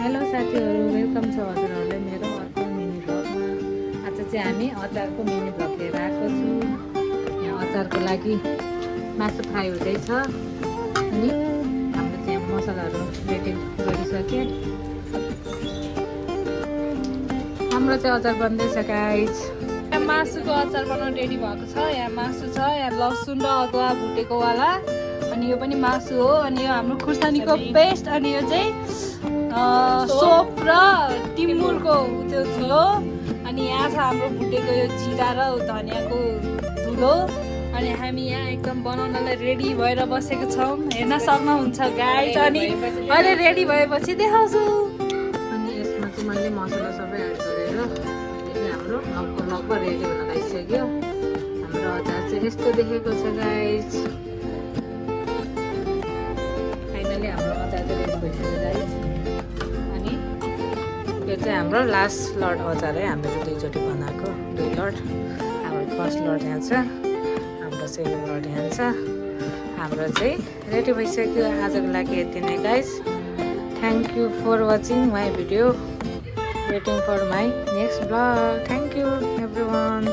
Hello साथीहरू, welcome छ हजुरहरूलाई मेरो अर्को मिनी भ्लगमा। आज चाहिँ हामी अचारको मिनी भ्लग लिएर आएको छु। यहाँ अचारको लागि मासु फ्राई हुँदैछ अनि हाम्रो चाहिँ मसलाहरू रेडी गरिसके। हाम्रो चाहिँ अचार बन्दैछ गाइस। यहाँ मासुको अचार बनाउन रेडी भएको छ। यहाँ मासु छ, यहाँ लसुन र अदुवा भुटेको वाला, अनि यो पनि मासु हो, अनि यो हाम्रो खुर्सानीको पेस्ट, अनि यो चाहिँ सोप र टिमुरको त्यो झोलो, अनि यहाँ छ हाम्रो भुटेको यो जिरा र धनियाँको धुलो। अनि हामी यहाँ एकदम बनाउनलाई रेडी भएर बसेको छौँ, हेर्न सक्नुहुन्छ गाइस। अनि अहिले रेडी भएपछि देखाउँछु। अनि यसमा चाहिँ मैले मसला सबै एड गरेर हाम्रो लगभग रेडी हुन लागिसक्यो। हाम्रो अचार चाहिँ यस्तो देखेको छ गाइस। फाइनली हाम्रो अचार चाहिँ रेडी भइसक्यो गाइस। अनि यो चाहिँ हाम्रो लास्ट लट अचार है। हामीले चाहिँ दुईचोटि बनाएको 2 लट। हाम्रो फर्स्ट लट यहाँ छ, हाम्रो सेकेन्ड लट यहाँ छ। हाम्रो चाहिँ रेडी भइसक्यो। आजको लागि यति नै guys. Thank you for watching my video. Waiting for my next vlog. Thank you everyone.